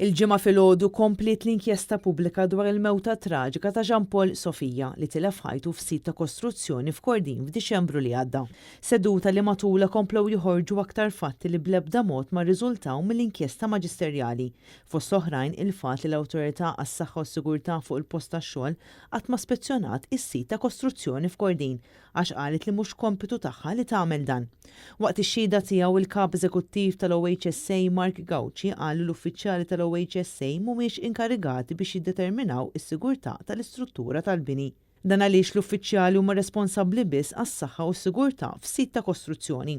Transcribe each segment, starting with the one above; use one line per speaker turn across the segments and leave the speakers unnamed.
Il-Ġimgħa filgħodu kompliet l-inkjesta pubblika dwar il-mewta traġika ta' Jean Paul Sofia li tilef ħajtu f'sit ta' kostruzzjoni f'Kordin f'Diċembru li għadda. Seduta li matulha komplew joħorġu aktar fatti li bl-ebda mod ma rriżultaw mill-inkjesta maġisterjali, fost oħrajn il-fatt li l-Awtorità għas-Saħħa u s-Sigurtà fuq il-Post tax-Xogħol qatt ma spezzjonat is-sit ta' kostruzzjoni f'Kordin għax qalet li mhux kompitu tagħha li tagħmel dan. Waqt ix-xhieda tiegħu, il-Kap Eżekuttiv tal-OHSA Mark Gauci qal li l-uffiċjali tal-OHSA mhumiex inkarigati biex jiddeterminaw is-sigurtà tal-istruttura tal-bini. Dan għaliex l-uffiċjali huma responsabbli biss għas-saħħa u s-sigurtà f'sit ta' kostruzzjoni.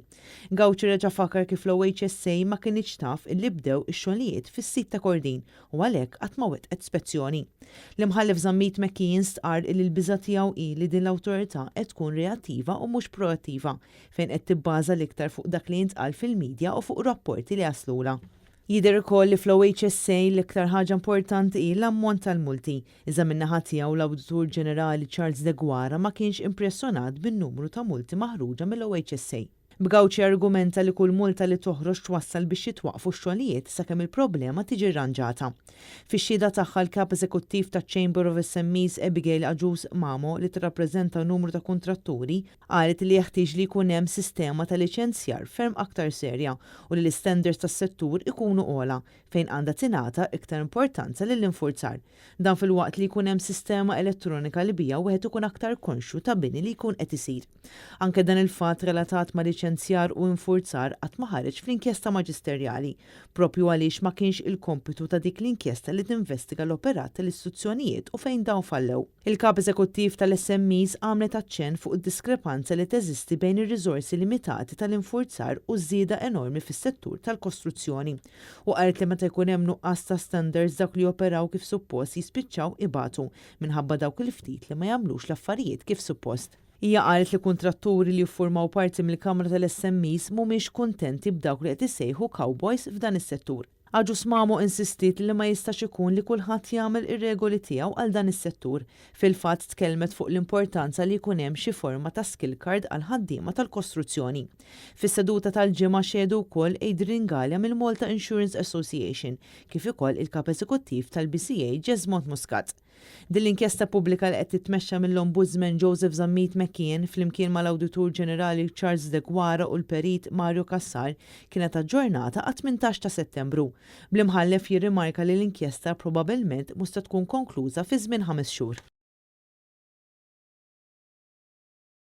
Gauci reġa' fakar kif l-OHSA ma kinitx taf illi bdew ix-xogħlijiet fis-sit ta' Kordin u għalhekk qatt ma wettqet spezzjoni. L-Imħallef Zammit McKeon stqarr illi l-biża' tiegħu hi li din l-awtorità qed tkun reattiva u mhux proattiva, fejn qed tibbaża l-iktar fuq dak li jintqal fil-media u fuq rapporti li jaslulha. Jidher ukoll li fl-OHSA l-iktar ħaġa importanti hi l-ammont tal-multi, iżda min-naħa tiegħu l-Awditur Ġenerali Charles Deguara ma kienx impressjonat bin-numru ta' multi maħruġa mill-OHSA. B'Gauci argumenta li kull multa li toħroġ twassal biex jitwaqqfu x-xogħlijiet sakemm il-problema tiġi rranġata. Fix-xhieda tagħha l-Kap Eżekuttiv taċ-Chamber of SMEs Abigail Agius Mamo li tirrappreżenta numru ta' kuntratturi qalet li jeħtieġ li jkun hemm sistema ta' liċenzjar ferm aktar serja u li l-istandards tas-settur ikunu ogħla fejn għandha tingħata iktar importanza lill-infurzar. Dan filwaqt li jkun hemm sistema elettronika li biha wieħed ikun aktar konxju ta' bini li jkun qed isir. Anke dan il-fatt relatat ma' liċenzjar u infurzar qatt ma ħareġ fl-inkjesta maġisterjali, proprju għaliex ma kienx il-kompitu ta' dik l-inkjesta li tinvestiga l-operat tal-istituzzjonijiet u fejn dawn fallew. Il-Kap Eżekuttiv tal-SMEs għamlet aċċenn fuq id-diskrepanza li teżisti bejn ir-riżorsi limitati tal-infurzar u ż-żieda enormi fis-settur tal-kostruzzjoni u qalet li meta jkun hemm nuqqas ta' standards dawk li joperaw kif suppost jispiċċaw ibatu minħabba dawk il-ftit li ma jagħmlux l-affarijiet kif suppost. Hija qalet li kuntratturi li jiffurmaw parti mill-Kamra tal-SMEs mhumiex kuntenti b'dawk li qed isejħu cowboys f'dan is-settur. Agius Mamo insistiet li ma jistax ikun li kulħadd jagħmel ir-regoli tiegħu għal dan is-settur. Fil-fatt tkellmet fuq l-importanza li jkun hemm xi forma ta' skill card għall-ħaddiema tal-kostruzzjoni. Fis-seduta tal-Ġimgħa xehdu wkoll Adrian Galea mill-Malta Insurance Association kif ukoll il-Kap Eżekuttiv tal-BCA Jesmond Muscat. Din l-inkjesta pubblika li qed titmexxa mill-Ombudsman Joseph Zammit McKeon flimkien mal-Awditur Ġenerali Charles Deguara u l-Perit Mario Cassar kienet aġġornata għat-18 ta' Settembru, bl-Imħallef jirrimarka li l-inkjesta probabilment mhux se tkun konkluża fi żmien ħames xhur.